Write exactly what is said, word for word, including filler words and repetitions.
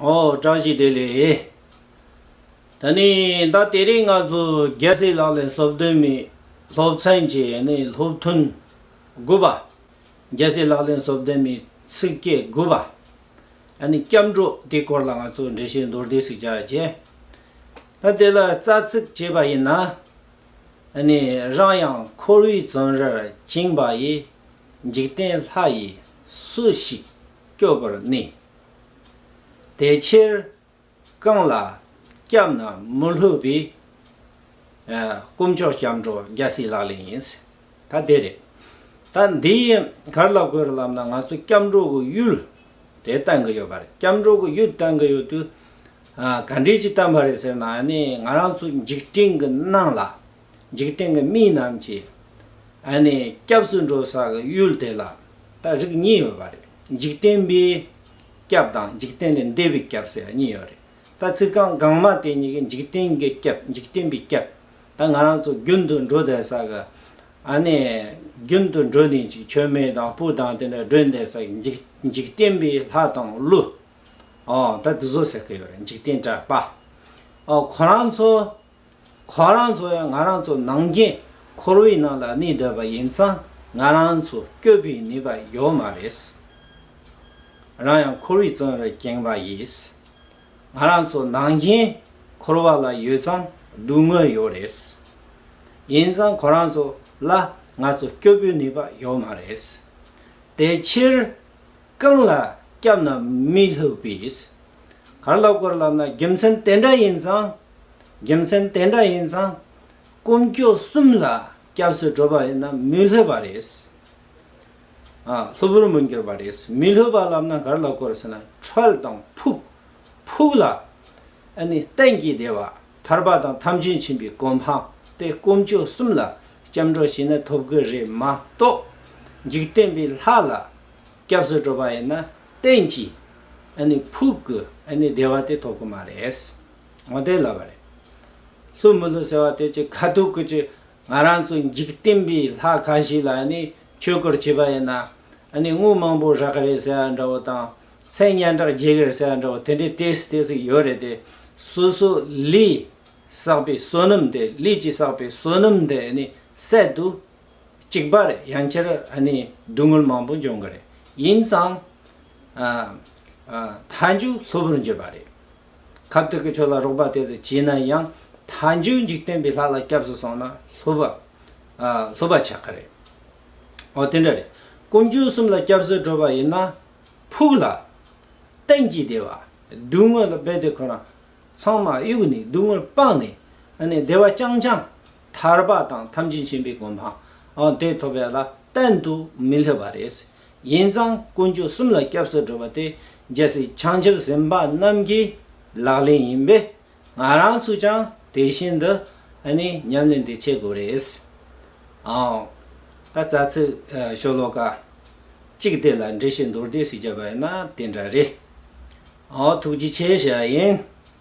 ཨོ་བཀྲ་ཤིས་བདེ་ལེགས། ད་ནི་ད་དེ་རིང་ང་ཚོ་རྒྱལ་སྲས་ལག་ལེན་སོ་བདུན་མའི་སློབ་ཚན་གྱི་ནི་སློབ་ཐུན་དགུ་པ། རྒྱལ་སྲས་ལག་ལེན་སོ་བདུན་མའི་ཚིགས་བཅད་དགུ་པ། ཨ་ནི་སྐྱབས་འགྲོ་དེ་སྐོར་ལ་ང་ཚོ་འགྲེལ་བཤད་མདོར་བསྡུས་ཤིག་བྱ་རྒྱུ། ད་དེ་ལ་རྩ་ཚིག་བྱས་པ་ཡིན་ན། ཨ་ནི་རང་ཡང་འཁོར་བའི་བཙོན་རར་བཅིངས་པ་ཡི། འཇིག་རྟེན་ལྷ་ཡིས་སུ་ཞིག་སྐྱོབ་པར་ནུས། དེ་ཕྱིར་གང་ལ་སྐྱབས་ན་མི་ལྷོད་པའི། ཨ། དཀོན་མཆོག་སྐྱབས་འགྲོ་རྒྱལ་སྲས་ལག་ལེན་ཡིན། ད་དེ་རེད། ད་འདི་ག་རེ་ལབ་དགོས་རེད་ལབ་ན། ང་ཚོ་སྐྱབས་འགྲོ་གི་ཡུལ་དེ་བསྟན་གི་ཡོད་པ་རེད། སྐྱབས་འགྲོ་གི་ཡུལ་བསྟན་གི་ཡོད་དུས། ཨ། ག་འདྲས་ཅིག་བསྟན་པ་རེད་ཟེར་ན། ཨ་ནི་ང་རང་ཚོ་འཇིག་རྟེན་གྱི་ནང་ལ། འཇིག་རྟེན་གྱི་མི་རྣམས་ཀྱིས་ཨ་ནི་སྐྱབས་སུ་འགྲོ་ས་གི་ཡུལ་དེ་ལ་ད་རིགས་གཉིས་ཡོད་པ་རེད། འཇིག་རྟེན་པའི་སྐྱབས་དང་འཇིག་རྟེན་ལས་འདས་པའི་སྐྱབས་ཟེར་གཉིས་ཡོད་རེད། ད་ཚིག་རྐང་གོང་མ་དེ་གཉིས་ཀྱིས་འཇིག་རྟེན་གྱི་སྐྱབས། འཇིག་རྟེན་པའི་སྐྱབས། ད་ང་རང་ཚོ་རྒྱུན་དུ་འགྲོ་བསྡད་ས་གི། ཨ་ནི་རྒྱུན་དུ་འགྲོ་ནས་ཅིག་མཆོད་མེ་དང་སྤོས་དང་དེ་འདྲ་སྒྲོན་བསྡད་ས་གི་འཇིག་འཇིག་རྟེན་པའི་ལྷ་དང་ཀླུ། ཨོ་ད་དེ་ཚོ་ཟེར་གི་ཡོད་རེད། འཇིག་རྟེན་གྲགས་པ། ཨོ་ཁོ་རང་ཚོ། ཁོ་རང་ཚོ་ཡང་ང་རང་ཚོ་ནང་བཞིན་འཁོར་བའི་ནང་ལ་གནས་བསྡད་པ་ཡིན་ཙང་། ང་རང་ཚོ་སྐྱོབ་པའི་ནུས་པ་ཡོད་མ་རེད། རང་ཡང་འཁོར་བའི་བཙོན་རར་བཅིངས་པ་ཡིས། ང་རང་ཚོ་ནང་བཞིན་འཁོར་བ་ལ་ཡོད་ཙང་སྡུག་བསྔལ་ཡོད་རེད། ཡིན་ཙང་ཁོ་རང་ཚོ་ལ་ང་ཚོ་སྐྱོབ་པའི་ནུས་པ་ཡོད་མ་རེད། དེ་ཕྱིར་གང་ལ་སྐྱབས་ན་མི་ལྷོད་པའི། ག་རེ་ལབ་དགོས་རེད་ལབ་ན། རྒྱུ་མཚན་དེ་འདྲ་ཡིན་ཙང་། རྒྱུ་མཚན་དེ་འདྲ་ཡིན་ཙང་། དཀོན་མཆོག་གསུམ་ལ་སྐྱབས་སུ་འགྲོ་བ་ཡིན་ན་མི་ལྷོད་པ་རེད། ཨ། ལྷོད་པར་མི་འགྱུར་བ་རེད། མི་ལྷོད་པ་ལབ་ན་ག་རེ་ལབ་དགོས་རེད་ཟེར་ན། ཁྲོལ་དང་ཕུགས། ཕུགས་ལ་ཨ་ནི་གཏན་གྱི་བདེ་བ། ཐར་པ་དང་ཐམས་ཅད་མཁྱེན་པའི་གོ་འཕང་དེ་དཀོན་མཆོག་གསུམ་ལ་སྐྱབས་འགྲོ་བྱས་ན་ཐོབ་གི་རེད་མ་གཏོགས། འཇིག་རྟེན་པའི་ལྷ་ལ་སྐྱབས་སུ་འགྲོ་བ་ཡིན་ན་གཏན་གྱི་ཨ་ནི་ཕུགས་ཀྱི་ཨ་ནི་བདེ་བ་དེ་ཐོབ་གི་མ་རེད། འོ་དེ་ལབ་པ་རེད། ལྷོད་མི་ལྷོད་ཟེར་བ་དེ་ཅིག་ཁ་ཐུག་གི་ཅིག་ང་རང་ཚོ་འཇིག་རྟེན་པའི་ལྷ་ཁ་ཤས་ལ་ཨ་ནི་ཆོས་སྐོར་བྱས་པ་ཡིན་ན། ཨ་ནི་དངུལ་མང་པོ་རག་གི་རེད་ཟེར་བ་འདྲ་བོ་དང་། མཚན་སྙན་གྲགས་རྒྱས་གི་རེད་ཟེར་བ་འདྲ་བོ་དེ་འདྲའི་ཏོག་ཙམ་ཏོག་ཙམ་ཡོད་རེད་དེ། སོ་སོ་ལས་བསགས་པའི་བསོད་ནམས་དེ། ལས་ཀྱིས་བསགས་པའི་བསོད་ནམས་དེ་ཨ་ནི་ཟད་དུ་གཅིག་པ་རེད། ཡང་བསྐྱར་ཨ་ནི་སྡུག་བསྔལ་མང་པོ་འབྱུང་གི་རེད། ཡིན་ཙང་། ཨ། ཨ། མཐའ་མཇུག་ལྷོད་པར་འགྱུར་བ་རེད། ཁ་ཐུག་གི་ཆོས་ལ་རོགས་པ་དེ་ཚོ་བྱས་ན་ཡང་། མཐའ་མཇུག་འཇིག་རྟེན་པའི་ལྷ་ལ་སྐྱབས་སུ་སོང་ན་ལྷོད་པ། ཨ། ལྷོད་པ་ཆགས་ཀྱི་རེད། འོ་དེ་འདྲ་རེད། དཀོན་མཆོག་གསུམ་ལ་སྐྱབས་སུ་འགྲོ་བ་ཡིན་ན། ཕུགས་ལ་གཏན་གྱི་བདེ་བ། སྡུག་བསྔལ་ལ་རྦད་དེ་ཁོ་རང་ཚང་མ་གཡུགས་ནས། སྡུག་བསྔལ་སྤངས་ནས། ཨ་ནི་བདེ་བ་རྐྱང་རྐྱང་། ཐར་པ་དང་ཐམས་ཅད་མཁྱེན་པའི་གོ་འཕང་། ཨ། དེ་ཐོབ་ཡ་ལ་གཏན་དུ་མི་ལྷོད་པ་རེད། ཡིན་ཙང་དཀོན་མཆོག་གསུམ་ལ་སྐྱབས་སུ་འགྲོ་བ་དེ་རྒྱལ་སྲས་བྱང་ཆུབ་སེམས་དཔའ་རྣམས་ཀྱི་ལག་ལེན་ཡིན་པས། ང་རང་ཚོས་ཀྱང་དེ་བཞིན་དུ་ཨ་ནི་ཉམས་ལེན་དེ་བྱེད་དགོས་རེད། ཨང་། ད་རྩ་ཚིག་ཤོ་ལོ་ཀ་གཅིག་དེ་ལ་འགྲེལ་བཤད་མདོར་བསྡུས་ཤིག་བརྒྱབ་པ་ཡིན་ན་དེ་འདྲ་རེད། ཨང་། ཐུགས་རྗེ་ཆེ་ཞུ་ཡ་ཡིན།